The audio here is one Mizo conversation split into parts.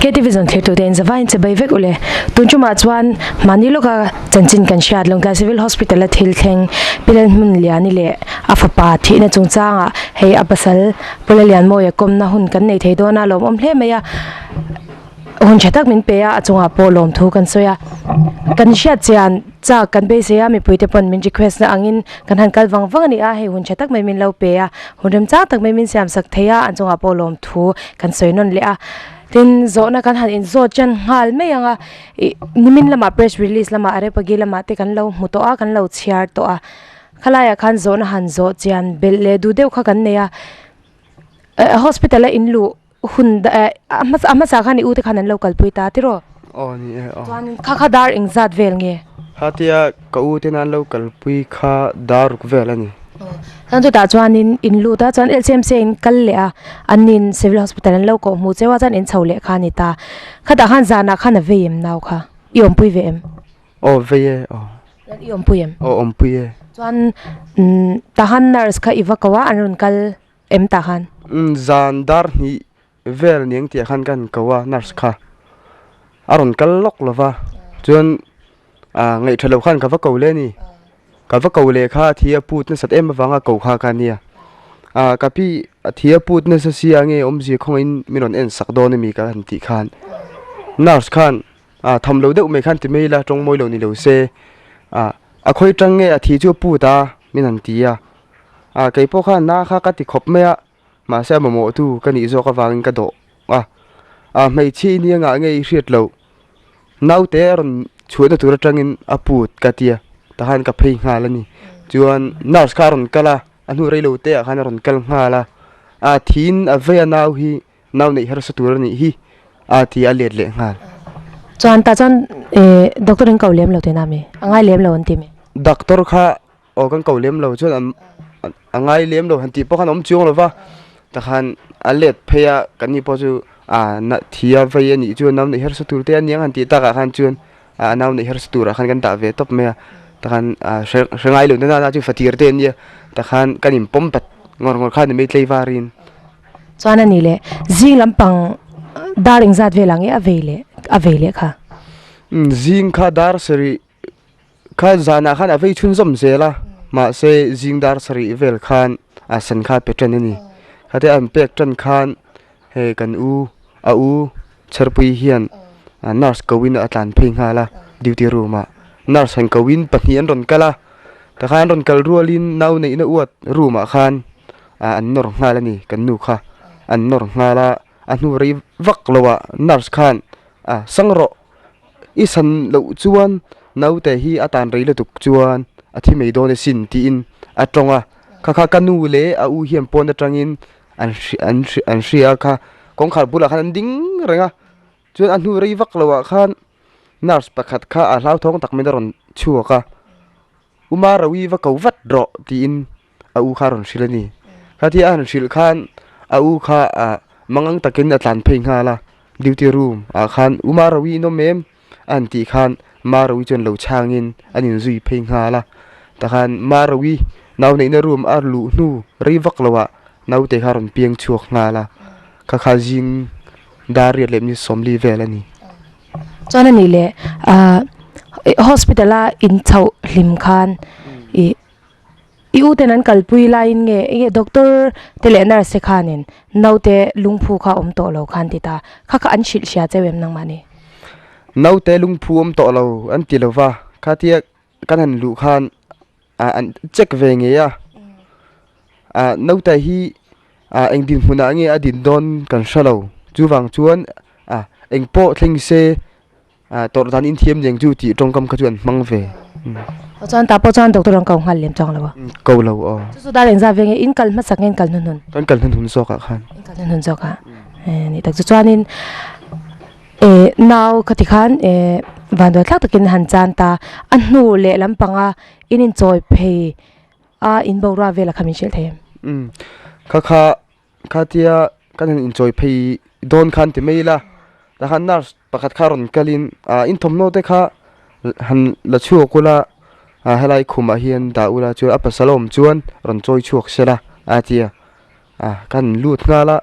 KTV zawn thlir tute in zavaiin che bai vek ule. Tun tumah chuan mahni lawka chanchin kan hriat Lawngtlai Civil Hospital a thil thleng Pilal hmun Liani leh a fapa thihna chungchangah hei a pasal Pula Lianmawia kawmna hun kan nei thei dawn a lawmawm hle mai a. Hun tha tak min pe a, a chungah pawh lawmthu kan sawi a. Kan hriat chian chak kan beisei a, mipuite pawn min request na angin kan han kal vang vang a ni a, hei hun tha tak mai min lo pe a, hun remchang tak mai min siam sak thei a, an chungah pawh lawmthu kan sawi nawn leh a. Tin, zawhna kan han inzawt ṭan nghal mai ang a, ih nimin lamah press release lamah Arepagi lamah te kan lo hmu tawh a, kan lo chhiar tawh a. Khalaiah khan zawhna han zawh chian belh leh duh deuh kha kan nei a, hospital a inluh. Hun a hmasa a hmasa khan i u te khan an lo kalpui ta tiraw? Aw ni e aw. Chuan kha kha dar engzat vel nge? Khatia ka u ten an lo kalpui kha dar ruk vel a ni. Chuan chutah chuanin in lut a chuan LCMC a in kal leh a annin civil hospital an lo kawh hmuh cheu a chuan in chho leh kha a ni ta. Khatah khan zanah khan a vei em nau kha? I awmpui ve em? Aw vei e aw. Chuan i awmpui em? Aw awmpui e. Chuan tahan nurse kha i va ko a an rawn kal. Em tah khan? Umm zan dar hnih vel niang tih ah khan ka han ko a nurse kha a rawn kal lawk lo va chuan ah ngaihtha loh khan ka va ko leh a ni ka va ko leh kha a thi a put nasat em avanga ko kha ka nia ah ka pi a thi a put nasa sia nge awmzia khawngaihin min rawn en sak dawn ami ka han tih khan nurse khan ah tham lo deuh mai khan ti mai ila tawng mawi lo ni lo se ah a khawi tang nge a thi chu a put a min han ti a. Ah kei pawh khan na kha ka ti khawp mai a, mahse a mamawh tu ka nih zawk avangin ka dawh a. Ah hmeichhe i nia ngah nge i hriat loh naute a rawn chhuahna tur atangin a put ka tia takhan ka phei nghal a ni. Chuan nurse kha a rawn kal a, a hnu reilo te ah khan a rawn kal nghal a, ah thiin a vei a nau hi nau neih harsa tur a nih hi a ti a let leh nghal. Chuan tah chuan eh doctor in ko lem lo tihna mi? A ngai lem lo an ti mi? Doctor kha Aw kan ko lem lo chuan a ngai lem lo han tih pawh khan a awm chiang lo va takhan a let phei a kan ni pawh chu ah na thi a vei a nih chuan nau neih harsa tur te a niang han tih takah khan chuan ah nau neih harsa turah khan kan dah ve tawp mai a takhan ah hre hre ngai lo nana na chu fatir te an nia takhan kan in pawm pat ngawr ngawr khan ni mai tlei varin. Chuan a ni leh zing lampang dar engzat velah nge a vei leh a vei leh kha? Zing kha dar sarih Kha zanah khan a vei chhunzawm zel a, mahse zing dar sarih vel khan a san kha a pe tan a ni. Khate an pek tan khan hei kan u a u Chherpui hian nurse ko in a tlan phei nghal a duty room ah. Nurse han ko in pahnih an rawn kal a, takhan an rawn kal rualin nau neihna uat room ah khan an nawr nghal a ni kan nu kha an nawr nghal a, a hnu rei vak lo ah nurse khan a sang rawh. I san loh chuan naute hi a tan rei lutuk chuan a thi mai dawn asin tiin a tawng a, kha kha ka nu leh a u hian pawn atangin an an an hria a kha kawngkhar bulah khan an ding reng a, chuan a hnu rei vak loh ah khan nurse pakhat kha a hlauthawng tak mai a rawn chhuak a, Uma Rawi va ko vat rawh tiin a u kha a rawn hrilh a ni. Khatia a han hrilh khan a u kha ah mangang takin a tlan phei nghal a, duty room ah khan u Marawi in awm em? a han tih khan Marawi chuan lo chhangin an inzui phei nghal a, takhan Marawi nau neihna room a luh hnu rei vak lo ah naute kha a rawn piang chhuak nghal a, kha kha zing dar riat leh minute sawmli vel a ni. Chuan a nih leh ah hospital a inchhoh hlim khan ih. I u ten an kalpui laiin nge enge doctor te leh nurse te khanin naute lungphu kha awm tawh lo khan ti ta kha kha an hrilh hria cheu em nangmahni? Naute lungphu awm tawh lo an ti lo va, khatia kan han luh khan ah an check ve ngei a, ah naute hi ah eng dinhmunah nge a din dawn kan hre lo chuvang chuan ah engpawh thleng se Ah tawrh dan in thiam deng chu tih tawngkam kha chu an hmang ve. Aw chuan tah pawh chuan doctor an ko nghal lem chuang lo a. Ko lo aw. Chu chu dar engzat ve nge in kal hmasak nge in kal hnuhnun? Kan kal hnuhnun zawk ah khan. In kal hnuhnun zawk ah. Eh ni tak chu chuanin eh nau khati khan eh vanduai thlak takin han chan ta a hnu leh lampanga in inchawi phei a in boruak vel ah kha min hrilh thei em? Umm kha kha Khatia kan han inchawi phei dawn khan ti mai ila takhan nurse pakhat kha rawn kalin ah in thawmhnaw te kha han la chhuak ula ah helai khumah hian dah ula chuan a pasal a awm chuan rawn chawi chhuak se la a ti a ah kan lut nghal a.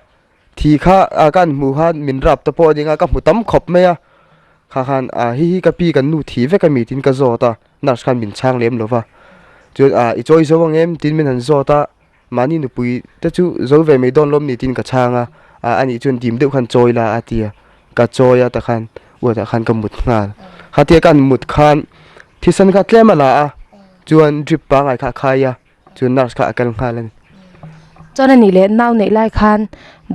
Thi kha a ka han hmuh khan min rap te pawh a ning a, ka hmu tam khawp mai a. Kha khan a hi hi ka pi kan nu thi vek a mi tiin ka zawt a, nurse khan min chhang lem lo va. Chuan a i chawi zo ang em tiin min han zawt a, mahni nupui te chu zo ve mai dawn lawm ni tiin ka chhang a, a anih chuan dim deuh khan chawi la a ti a, ka chawi a takhan uatah khan ka mut nghal. Khatia ka han mut khan thisen kha tlem a la a, chuan drip pangngai kha a khai a. Chu nurse kha a kal nghal a ni. Chuan a nih leh nau neih lai khan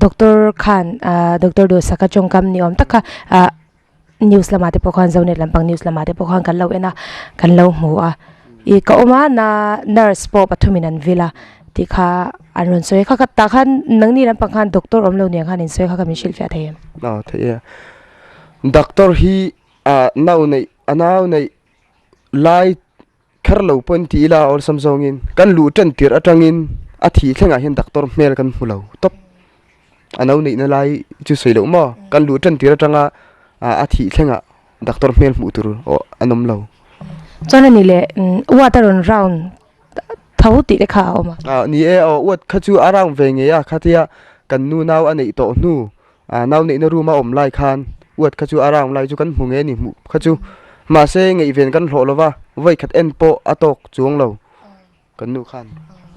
doctor khan ah doctor Duhsaka tawngkam ni awm tak kha ah news lamah te pawh khan Zonet lampang news lamah te pawh khan kan lo en a kan lo hmu a ih ka awm a na nurse pawh pathumin an vil a tih kha an rawn sawi a kha kha tah khan nangni lampang khan doctor awm lo nen khan in sawi kha ka min hrilhfiah thei em? Aw thei e. Doctor hi ah nau neih a nau neih lai Kher lo pawn ti ila awlsam zawngin kan luh tan tirh atangin a thih thlengah hian doctor hmel kan hmu lo tawp. A no neihna lai chu sawi loh maw kan luh tan tirh atanga a thih thlengah doctor hmel hmuh tur an awm lo. Chuan a ni leh ward a rawn round tho tih te kha a awm a. Ni e aw ward kha chu a round ve ngei a khatia kan nu nau a neih tawh hnu A nau neihna room a awm lai khan uat kha chu a round lai chu kan hmu nge ni hmuh kha chu mahse ngaihven kan hlawh lova vawi khat en pawh a tawk chuang lo kan nu khan.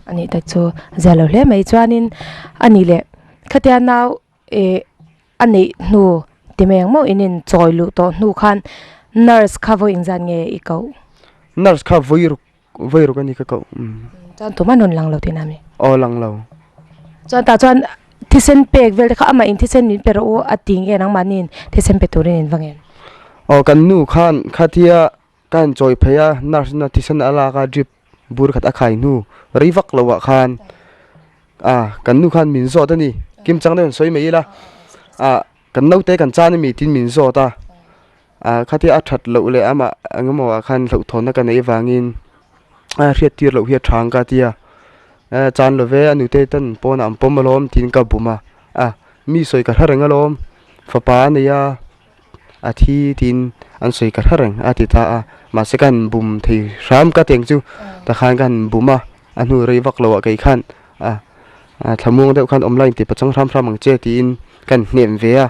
A nih tak chu zia lo hle mai chuanin a nih leh khatia nau ih a neih hnu ti mai ang maw in in chawi luh tawh hnu khan nurse kha vawi engzat nge i koh? Nurse kha vawi ruk Vawi ruk a ni ka koh. Chuan tumah rawn lang lo tihna a mi? Aw lang lo. Chuan tah chuan thisen pek vel te kha amah in thisen min pe rawh u a ti nge nangmahni in thisen pe turin in va ngen? Aw kan nu khan khatia ka han chawi phei a nurse in a thisen a lak a drip bur khat a khai hnu rei vak lo ah khan ah kan nu khan min zawt a ni kim chang deuh in sawi mai ila ah kan naute kan chan a mi tiin min zawt a. Ah khatia a that loh leh amah eng emaw ah khan hlauhthawnna ka neih avangin a hriat tir loh hi a tha ang ka tia eh chan lo ve a nute ten pawnah an pawm alawm tiin ka bum a ah mi sawi ka hre reng alawm fapa a nei a a thi tiin an sawi ka hre reng a ti ta a mahse ka han bum thei hram ka teng chu takhan ka han bum a a hnu rei vak loh ah kei khan ah thlamuang deuh khan awm la inti pachang hram hram ang che tiin ka han hnem ve a.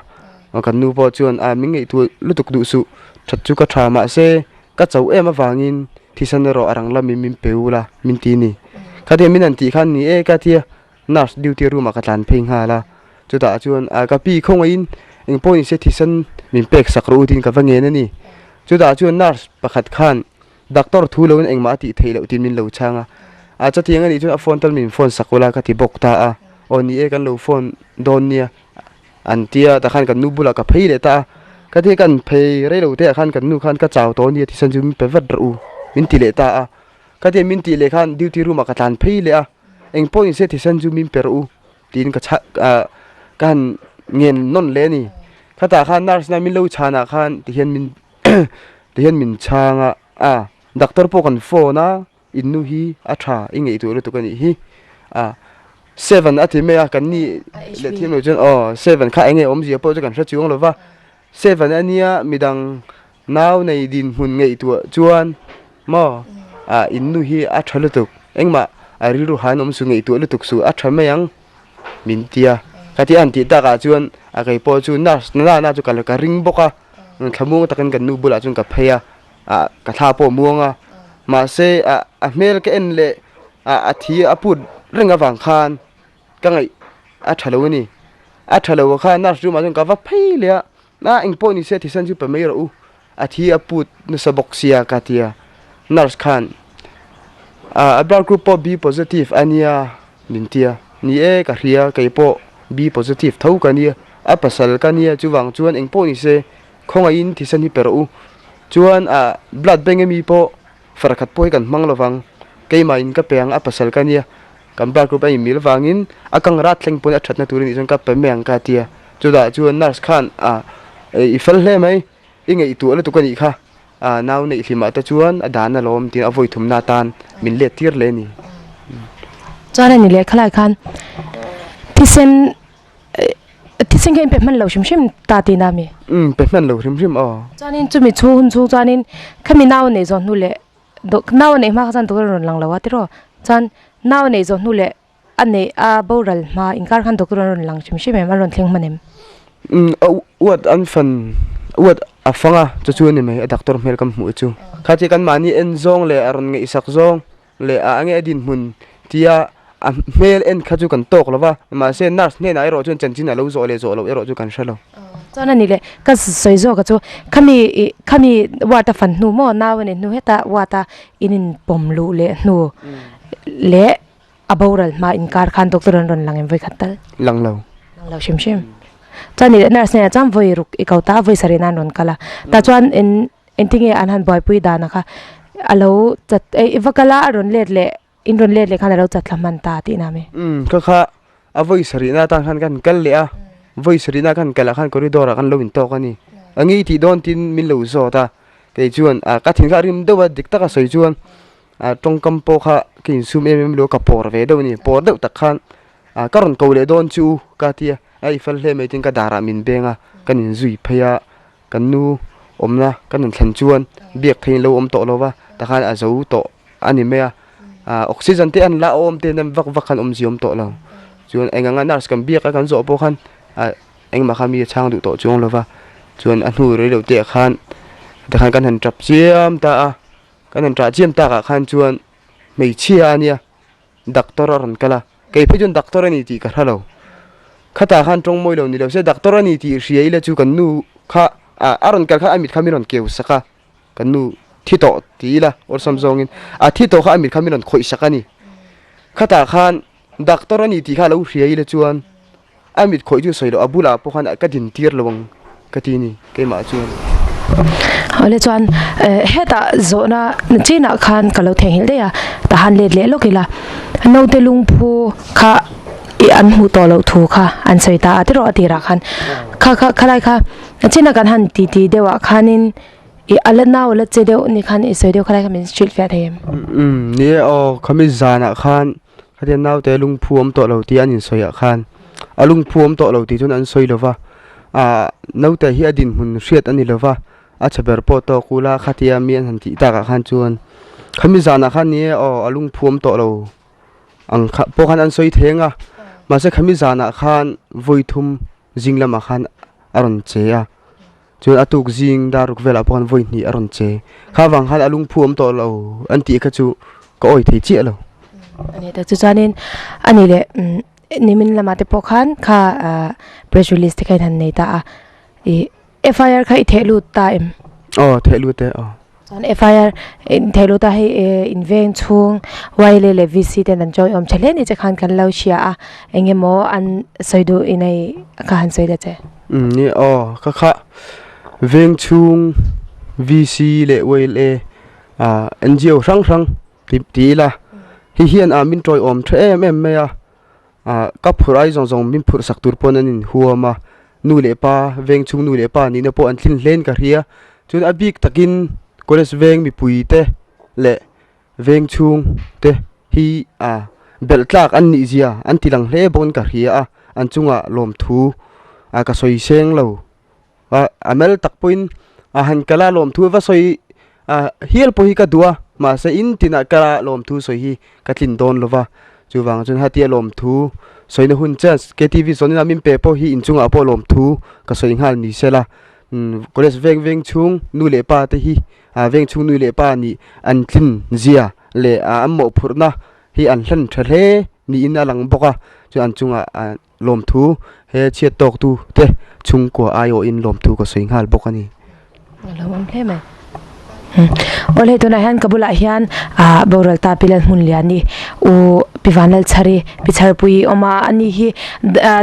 Kan nu pawh chuan a min ngaihtuah lutuk duh suh that chu ka tha mahse ka chauh em avangin thisen erawh a rang lamin min pe ula min ti a ni. Khatia min han tih khan ni e ka tia nurse duty room ah ka tlan phei nghal a chutah chuan a ka pi khawngaihin eng pawh nise thisen min pek sak rawh u tiin ka va ngen a ni. Chutah chuan nurse pakhat khan doctor thu loin engmah a tih theih loh tiin min lo chhang a, a chutiang anih chuan a phone tal min phone sak ula ka ti bawk ta a aw ni e kan lo phone dawn nia. An tia takhan kan nu bulah ka phei leh ta a, ka ti kan phei rei lo te ah khan kan nu khan ka chau tawh ania tichuan chu min pe vat rawh u min ti leh ta a, ka ti min tih leh khan duty room ah ka tlan phei leh a, eng pawh in se tichuan chu min pe rawh u tiin ka chhah ah ka han ngen nawn leh a ni, khatah khan nurse na min lo chhan ah khan tihian min tihian min chhang a, a doctor pawh kan phone a. In nu hi a tha i ngaihtuah lutuk a nih hi a seven a ti mai a kan ni leh thiam lo chuan aw seven kha eng nge awmzia pawh chu kan hre chuang lo va seven a nia midang nau nei dinhmun ngaihtuah chuan maw ah in nu hi a tha lutuk engmah a rilru han awm suh ngaihtuah lutuk suh a tha mai ang min tia ka ti an tih takah chuan a kei pawh chu nurse na na chu ka ring bawk a thlamuang takin kan nu bulah chuan ka phei a. Ah ka thla pawh muang a mahse ah a hmel ka en leh ah a thi a put reng avang khan ka ngaih a tha lo a ni a tha lo khan nurse room ah chuan ka va phei leh a a engpawh ni se thisen chu pe mai rawh u a thi a put nasa bawk sia ka ti a nurse khan ah a blood group pawh B positive a nia min ti a ni e ka hria keipawh B positive tho ka nia a pasal ka nia chuvang chuan engpawh ni se. Khawngaihin thisen hi pe rawh u. Chuan ah blood bank ami pawh far khat pawh hi kan hmang lovang. Keimah in ka pe ang a pasal ka nia. Kan blood group a inmil vangin a kang rat thleng pawn a thatna tur anih chuan ka pe mai ang ka tia. Chutah chuan nurse khan ah i fel hle mai i ngaihtuah lutuk anih kha. Ah nau neih hlimah te chuan a dan alawm tiin a vawi thumna atan min let tir leh a ni. Chuan a ni leh khalai khan thisen Thisen kha in pe hman lo hrim hrim ta tihna ami? Umm pe hman lo hrim hrim aw. Chuanin chumi chhung hun chhung chuanin khami nau neih zawh hnu leh nau neih hma kha chuan doctor rawn lang lo a tiraw? Chuan nau neih zawh hnu leh a neih a boral hma inkar khan doctor an rawn lang hrim hrim em? An rawn thleng hman em? Umm a uat an fan uat a fang a chu chu a ni mai a doctor hmel kan hmuh chu. Kha chu kan mahni en zawng leh a rawn ngaihsak zawng leh a ange a dinhmun tia a hmel en kha chu kan tawk lo va mahse nurse hnenah erawh chuan chanchin a lo zawh leh zawh loh erawh chu kan hre lo. Chuan a ni le ka sawi zawk a chu khami ih khami ward a fan hnu maw nau a nih hnu heta ward a in in pawm luh leh hnu leh A boral hma inkar khan doctor an rawn lang em vawi khat tal? Lang lo. Lang lo hrim hrim. Chuan nih nurse hnenah chuan vawi ruk i ko ta a, vawi sarih nan rawn kal a. Tah chuan en engtinge an han buaipui dan a kha a lo chat eh i va kal a, a rawn let leh in rawn let leh khan a lo chat thla hman ta tihna ami? Umm kha kha a vawi sarih na atan khan kan kal leh a, vawi sarih na kan kal ah khan corridor ah khan lo intawk a ni. A ngei tih dawn tin min lo zawt a, kei chuan ah ka thin kha a rim deuh a dik taka sawi chuan Ah tawngkam pawh kha ka insum em em lo ka pawr ve deuh a ni pawr deuh tak khan ah ka rawn ko leh dawn chu u ka ti a a i fel hle mai tin ka darah min beng a kan inzui phei a kan nu awmna kan rawn thlen chuan biak theihin lo awm tawh lo va takhan a zo tawh a ni mai a ah oxygen te an la awm te nen vak vak khan awmzia awm tawh lo chuan eng anga nurse kan biak a kan zawh pawh khan ah engmah kha mi a chhang duh tawh chuang lo va chuan a hnu rei lo te ah khan tikhan kan han tap chiam ta a. Kan han ṭah chiam takah khan chuan hmeichhia a nia, doctor a rawn kal a, kei phei chuan doctor a ni tih ka hre lo. Khatah khan ṭawng mawi lo ni lo se doctor a ni tih hria ila chu kan nu kha ah a rawn kal kha a mit kha min rawn keu sak a, kan nu thi tawh ti ila awlsam zawngin a thi tawh kha a mit kha min rawn khawih sak a ni. Khatah khan doctor a ni tih kha a lo hria ila chuan A mit khawih chu sawi loh a bulah pawh khan ka din tir lo ang ka ti ni keimah chuan. Awle chuan hetah zawhna chinah khan ka lo theihnghilh daih a tah han let leh lawk ila naute lungphu kha ih an hmuh tawh loh thu kha an sawi ta a tiraw a tirah khan kha kha khalai kha china kan han ti ti deuh ah khanin ih a la nau a la che deuh ni khan i sawi deuh khalai kha min hrilh fiah thei em? Umm ni e aw khami zanah khan Khatiang naute lungphu awm tawh lo tih an insawi ah khan a lungphu awm tawh lo tih chuan an sawi lo va, ah naute hi a dinhmun hriat a ni lo va, a chhe ber pawh tawk ula khatia mi an han tih takah khan chuan khami zanah khan ni e aw a lungphu awm tawh lo ang kha pawh khan an sawi theng a, mahse khami zanah khan vawi thum zing lamah khan a rawn che a, chuan a tuk zing dar ruk velah pawh khan vawi hnih a rawn che kha vang khan a lungphu awm tawh lo an tih kha chu ka awi thei chiah lo. Ani tak chu chuanin ani leh nimin lamah te pawh khan kha press release te kha in han nei ta a ih FIR kha i theh lut ta em? Aw theh lut e aw. Chuan FIR in theh lut a hei in veng chhung YLA leh VC ten an chawi awm tha hle ni che khan kan lo hria a eng emaw an sawi duh i nei kha han sawi ta che. Umm ni aw ka kha veng chhung VC leh YLA ah NGO hrang hrang ti ti ila hei hian ah min tawi awm tha em em mai a ah ka phurh ai zawng zawng min phurh sak tur pawn an inhuam a nu leh pa veng chhung nu leh pa nihna pawh an thlin hlein ka hria chuan a bik takin college veng mipui te leh veng chhung te hi ah belh tlak an nih zia an ti lang hle bawkin ka hria a an chungah lawmthu ah ka sawi seng lo a a mel tak pawhin a han kal a lawmthu va sawi ah hial pawh hi ka duh a mahse in tinah kal a lawmthu sawi hi ka tlin dawn lo va chuvang chuan hatia lawmthu sawina hun chance K T V zawn ina min pe pawh hi inchungah pawh lawmthu ka sawi nghal ni sela umm college veng veng chhung nu leh pa te hi ah veng chhung nu leh pa nih an tlin zia leh ah an mawhphurhna hi an hlan tha hle niin a lang bawk a chuan an chungah ah Lawmthu he chhiat tawktu te chhungkua aiawhin lawmthu ka sawi nghal bawk a ni. A lo awm hle mai. Awle tunah hian ka bulah hian ah boral ta Pilal Hmunliani u Pi Vanlalchhari Pi Chharpui awm a ani hi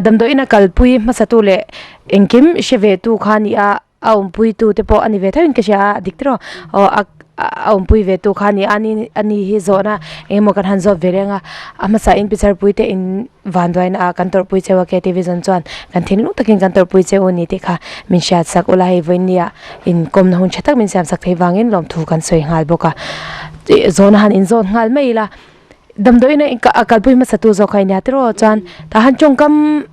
damdawiin a kalpui hmasatu leh engkim hre ve tu kha a ni a. A awmpui tu te pawh a ni ve tho in ka hria a, a dik tiraw aw a a awmpui ve tu kha a ni a ani ani hi zawhna eng emaw kan han zawt ve reng a a hmasa in pichar pui te in vanduaina ah kan tawrhpui cheu a K T V zawn chuan kan thinlung takin kan tawrhpui cheu a ni tih kha min hriat sak ula hei vawinia in kawmna hun tha tak min siam sak thei vangin lawmthu kan sawi nghal bawk a zawhna han in zawt nghal mai ila damdawiin a kalpui hmasa tu zawk kha i nia tiraw chuan tah han tawngkam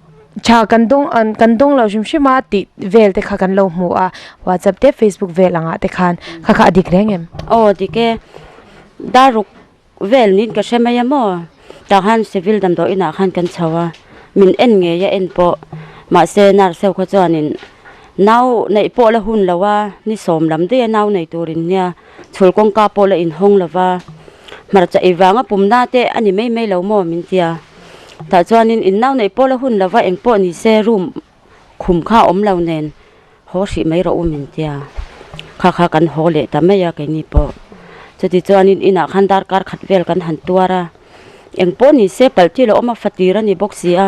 tha kan dawng an kan dawng lo hrim hrim a tih vel te kha kan lo hmu a whatsapp te facebook vel angah te khan kha kha a dik reng em. Aw dik e daruk vel niin ka hre mai a maw. Tah khan civil damdawi inah khan kan chho a, min en ngei a en pawh mahse nurse ho kha chuanin nau neih pawh la hun lo a, ni sawm lam daih a nau nei turin nia chhul kawngka pawh la inhawng lo va, hmarcha ei vanga pumna te a ni mai mai lo maw min tia. Tah chuanin in nau neih pawh la hun lo va eng pawh ni se room khum kha a awm lo nen haw hrih mai rawh u min tia. Kha kha kan haw leh ta mai a keini pawh. Chuti chuanin inah khan darkar khat vel kan han tuar a, eng pawh ni se palh thil a awm a, fatir a ni bawk si a,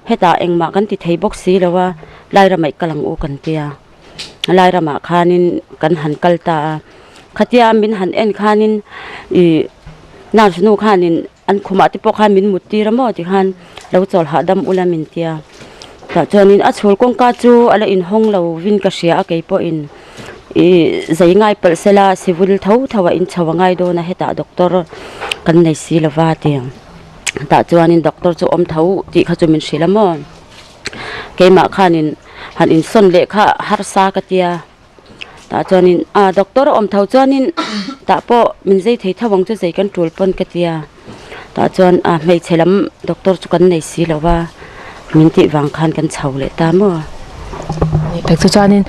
hetah engmah kan ti thei bawk si lo a, lai ramah i kal ang u kan tia. Lai ramah khanin kan han kal ta a, khatia min han en khanin ih nurse nu khanin An khumah te pawh khan min mut tir a maw tikhan lo chawl hahdam ula min tia. Tah chuanin a chhul kawngka chu a la inhawng lo vin ka hria a kei pawhin ih zei ngai palh sela civil tho tho a inchho a ngai dawn a hetah doctor kan nei si lova ti. Tah chuanin doctor chu awm tho tih kha chu min hrilh a maw. Keimah khanin han insawn leh kha harsa ka tia. Tah chuanin ah doctor a awm tho chuanin tah pawh min zai thei tho ang chu zai kan tul pawn ka tia tah chuan ah hmeichhe lam doctor chu kan nei si lo va min tih vang khan kan chho leh ta maw. Ni tak chu chuanin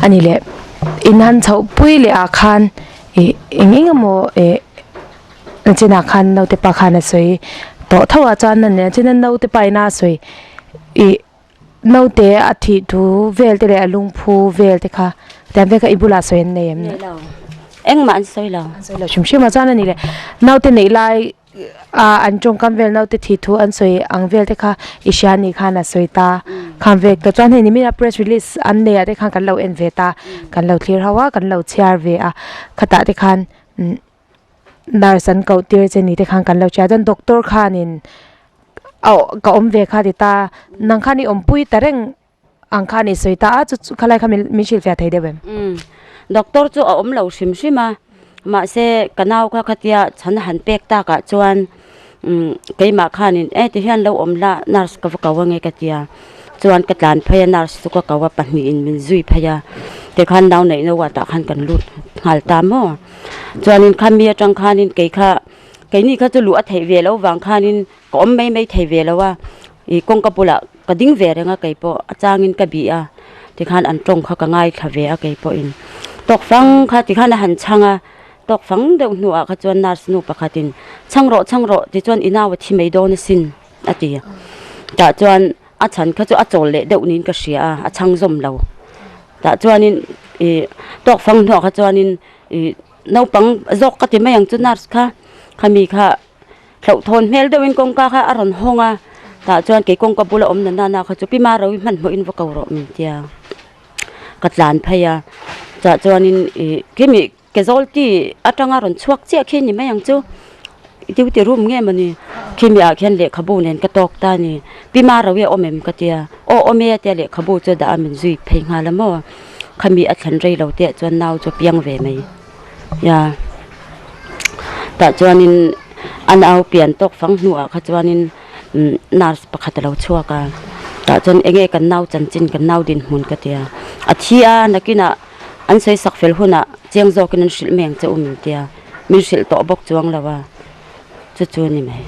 ani leh in han chhoh pui leh ah khan ih eng eng emaw ih a chinah khan naute pa khan a sawi tawh tho ah chuan a chin a naute pa in a sawi ih. Naute a thih thu vel te leh a lungphu vel te kha tiang vel kha i bulah sawi an nei em? Nei lo, engmah an sawi lo. An sawi lo hrim hrim a, chuan a ni leh naute neih lai a an tawngkam vel naute thih thu an sawi ang vel te kha i hria anih khan a sawi ta kham ve ta chuan hei nimina press release an nei ah te khan kan lo en ve ta kan lo thlir ho a kan lo chhiar ve a khatah te khan umm nurse an koh tir che ni te khan kan lo hria chuan doctor khanin auh ka awm ve kha ti ta nang khan i awmpui ta reng ang khan i sawi ta a chu chu khalai kha min min hrilhfiah thei deuh em? Umm doctor chu a awm lo hrim hrim a mahse ka nau kha khatia chhan han pek takah chuan umm keimah khanin e tihian lo awm la nurse ka va ko ange ka tia chuan ka tlan phei a nurse chu ka ko a pahnihin min zui phei a tikhan nau neih no ah tah khan kan lut nghal ta maw. Chuanin khami atang khanin kei kha keini kha chu luh a theih ve loh vang khanin ka awm mai mai thei ve lo a, ih kawngka bulah ka ding ve reng a kei pawh a changin ka bih a tikhan an tawng kha ka ngaithla ve a kei pawhin tawk fang kha tikhan a han chhang a tawk fang deuh hnuah kha chuan nurse nu pakhatin chhang rawh chhang rawh tichuan i nau a thi mai dawn asin a ti tah chuan a chhan kha chu a chawl leh deuh niin ka hria a a chhang zawm lo tah chuanin ih tawk fang hnuah kha chuanin ih naupang zawk ka ti mai ang chu nurse kha khami kha hlauhthawn hmel deuhin kawngka kha a rawn hawng a tah chuan kei kawngka bula awm na nana kha chu pi ma ro i hmanhmawh in va ko rawh min tia ka tlan phei a tah chuanin ih khimi Ke zawl ti atanga rawn chhuak chiah khi ni mai ang chu duty room nge mawni khimi ah khian lehkhabu nen ka tawk ta a ni pi ma ro hi a awm em ka tia aw awm e a tia lehkhabu chu a dah a min zui phei nghal a maw khami a thlen rei lo te ah chuan nau chu a piang ve mai ya tah chuanin a nau pian tawk fang hnuah kha chuanin nurse pakhat a lo chhuak a tah chuan eng nge kan nau chanchin kan nau dinhmun ka tia a thi a nakinah. An sawi sak fel hunah chiang zawkin an hrilh mai ang che u min tia, min hrilh tawh bawk chuang lo a, chu chu a ni mai.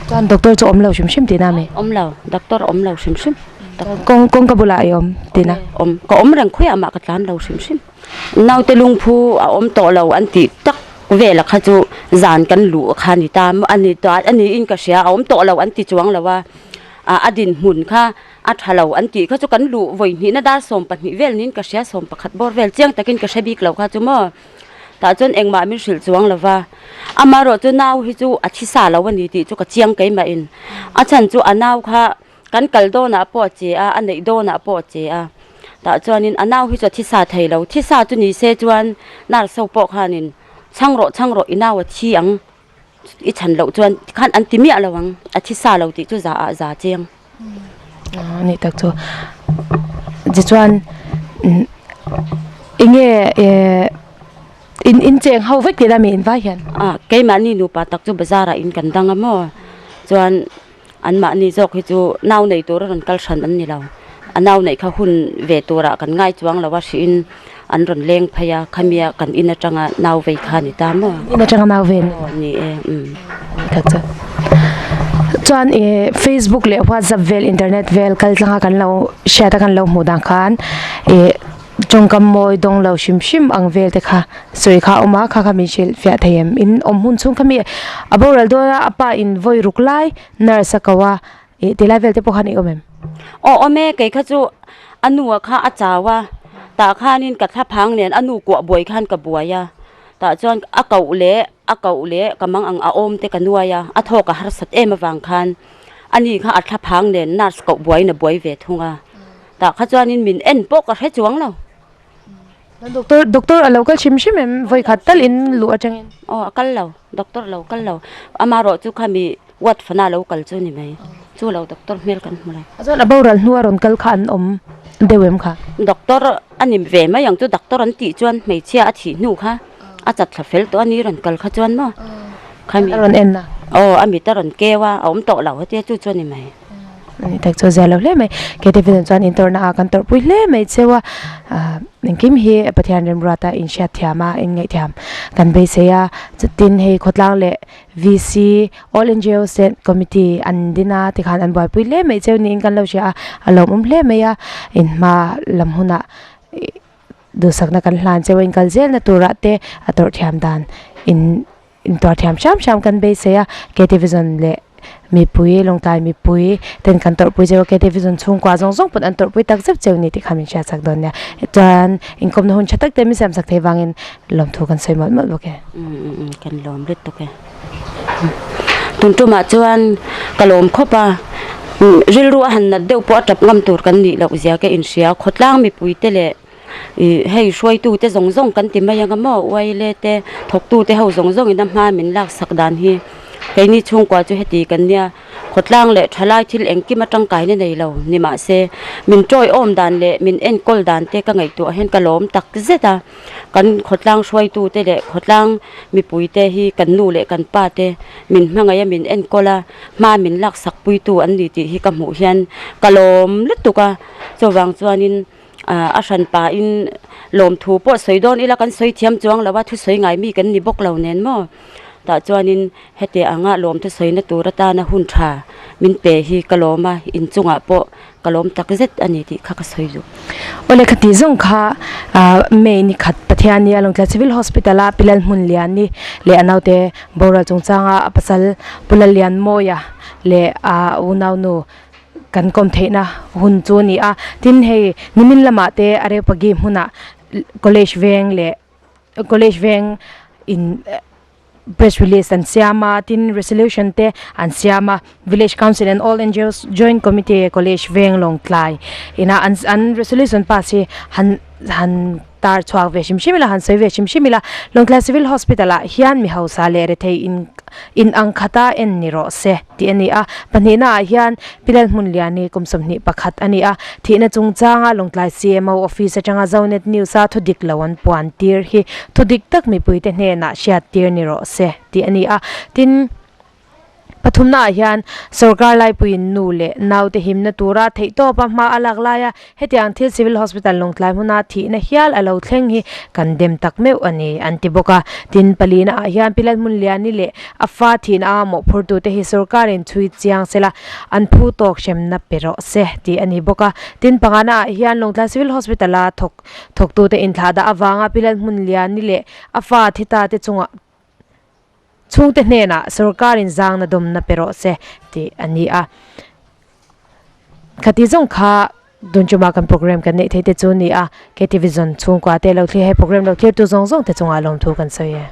Chuan doctor chu awm lo hrim hrim tihna ami? Awm lo, doctor awm lo hrim hrim. Kawng kawngka bulah i awm tihna? Awm, ka awm reng khawiah mah ka tlan lo hrim hrim. Naute lungphu a awm tawh lo an tih tak vela kha chu zan kan luh kha a ni ta a ni ta a niin ka hria, a awm tawh lo an ti chuang lo a, a dinhmun kha A tha lo an tih kha chu kan luh vawi hnihna dar 12 vel niin ka hria, 11 bawr vel chiang takin ka hre bik lo kha chu maw. Tah chuan engmah min hrilh chuang lo va, amaherawh chu nau hi chu a thi sa lo a ni tih chu ka chiang keimahin. A chhan chu a nau kha kan kal dawnah pawh a che a, a neih dawnah pawh a che a. Tah chuanin a nau hi chu a thi sa thei lo, thi sa chu ni se chuan nurse ho pawh khanin chhang rawh chhang rawh i nau a thi ang. I chhan loh chuan tikhan an ti miah lo ang, a thi sa lo tih chu za ah za chiang. A nih tak chu. Tichuan enge in in cheng ho vek tih la mi in vai hian? A keimahni nupa tak chu bazar ah in kan dang a maw chuan anmahni zawk hi chu nau nei tur a rawn kal hran an ni lo. A nau neih kha hun ve turah kan ngai chuang lo a hrihin an rawn leng phei a, khamia kan in atanga nau vei kha a ni ta maw? In atanga nau vei a ni. Aw ni e, umm. Tak chu. Chuan ih Facebook leh WhatsApp vel internet vel kal tlanga kan lo hriat a kan lo hmuh dan khan ih tawngkam mawi dawng lo hrim hrim ang vel te kha sawi kha a awm a kha kha min hrilh fiah thei em in awm hun chhung kha mi a boral dawn a a pa in vawi ruk lai nurse a ko a ih ti lai vel te pawh khan i awm em? Aw awm e kei kha chu a nu ah kha a chau a tah khanin ka thla phang nen a nu kuah buai khan ka buai a tah chuan a koh leh a koh leh ka mang ang a awm te ka nuai a a thawk a harsat em avang khan a ni kha a thla phang nen nurse koh buaiin a buai ve thung a tah kha chuanin min en pawh ka hre chuang lo. Doctor doctor a lo kal hrim hrim em vawi khat tal in luh atangin. Aw a kal lo doctor a lo kal lo amarawh chu khami ward fana a lo kal chu ni mai chu lo doctor hmel kan hmu lo. Chuan a boral hnu a rawn kal kha an awm deuh em kha. Doctor a ni ve mai ang chu doctor an tih chuan hmeichhia a thih hnu kha a chat thla fel tawh a ni rawn kal kha chuan maw khami. A rawn en a. Aw a mit a rawn keu a a awm tawh lo hetia chu chu a ni mai. Ani tak chu zia lo hle mai. Ktv chuan intawrhna ah kan tawrhpui hle mai cheu a, ah engkim hi Pathian remruata inhriat thiam a, inngaihthiam kan beisei a. Chutin hei khawtlang leh VC, All NGOs te committee an din a tikhan an buaipui hle mai cheu niin kan lo hria a, a lawmawm hle mai a, inhma lam hunah duhsakna kan hlan cheu a, inkal zelna turah te a tawrh thiam dan in. Intuar thiam hram hram kan beisei a, KTVision leh mipui, Lawngtlai mipui ten kan tawrhpui cheu a, KTVision chhungkua zawng zawng pawn an tawrhpui tak zeuh cheu ni tih kha min hriatsak dawn nia. Chuan inkawmna hun tha tak te min siamsak thei vangin lawmthu kan sawi mawlh mawlh bawk e. Umm kan lawm rit tuk e. Tun tumah chuan ka lawm khawp a, rilru a han nat deuh pawh a tap ngam tur kan nih loh zia ka inhria, khawtlang mipui te leh Ih hei hruaitute zawng zawng kan ti mai anga maw uaile te thawktute ho zawng zawngin a hma min laksak dan hi keini chhungkua chu heti kan nia khawtlang leh thalai thil engkim a tangkaina nei lo ni mahse min tawiawm dan leh min enkawl dan te ka ngaihtuah hian ka lawm tak zet a kan khawtlang hruaitute leh khawtlang mipui te hi kan nu leh kan pa te min hmangaih a min enkawl a hma min laksak puitu an ni tih hi ka hmuh hian ka lawm lutuk a chuvang chuanin. A hran pahin lawmthu pawh sawi dawn ila kan sawi thiam chuang lo a, thusawi ngai mi kan ni bawk lo nen maw? Tah chuanin heti anga lawmthu sawina tur atana hun tha min pe hi ka lawm a, inchungah pawh ka lawm tak zet a ni tih kha ka sawi duh. Awle khati zawng kha May ni khat Pathian ni a Lawngtlai Civil Hospital a Pilal Hmunliani leh a naute boral chungchanga a pasal Pu Lallianmawia leh a unaunu kan kawm theihna hun chu a ni a tin hei nimin lamah te Arepagi hmunah college veng leh college veng in press release an siam a tin resolution te an siam a village council and all N_G_Os joint committee college veng Lawngtlai ina an an resolution pass hi han han tar chhuak ve hrim hrim ila han sawi ve hrim hrim ila Lawngtlai civil hospital ah hian mi hausa leh rethei in in ang khata en ni rawh se tih a ni a pahnihna ah hian Pilal Hmunliani kum 21 a ni a thihna chungchanga Lawngtlai C_M_O office atanga Zonet News a thudik lo an puan tir hi thudik tak mipuite hnenah hriat tir ni rawh se tih a ni a tin. Pathumna ah hian sorkar laipuiin nu leh naute himna tura theihtawpa hma a lak laia hetiang thil Civil Hospital Lawngtlai hmuna thihna hial a lo thleng hi kan dem tak meuh a ni an ti bawk a. Tin, palina ah hian Pi Lalhmunliani leh a fa thihna a mawhphurtute hi sorkarin chhui chiang sela an phu tawk hremna pe rawh se tih a ni bawk a. Tin, pangana ah hian Lawngtlai Civil Hospital a thawk thawktute inthlahdah avanga Pi Lalhmunliani leh a fa thi ta te chungah Chhungte hnenah sorkarin zangna dawmna pe rawh se tih a ni a. Khati zawng kha Dunchuma kan program kan neih theih te chu a ni a. KTVision chhungkua te lo thlir hei program lo thlirtu zawng zawng te chungah lawmthu kan sawi e.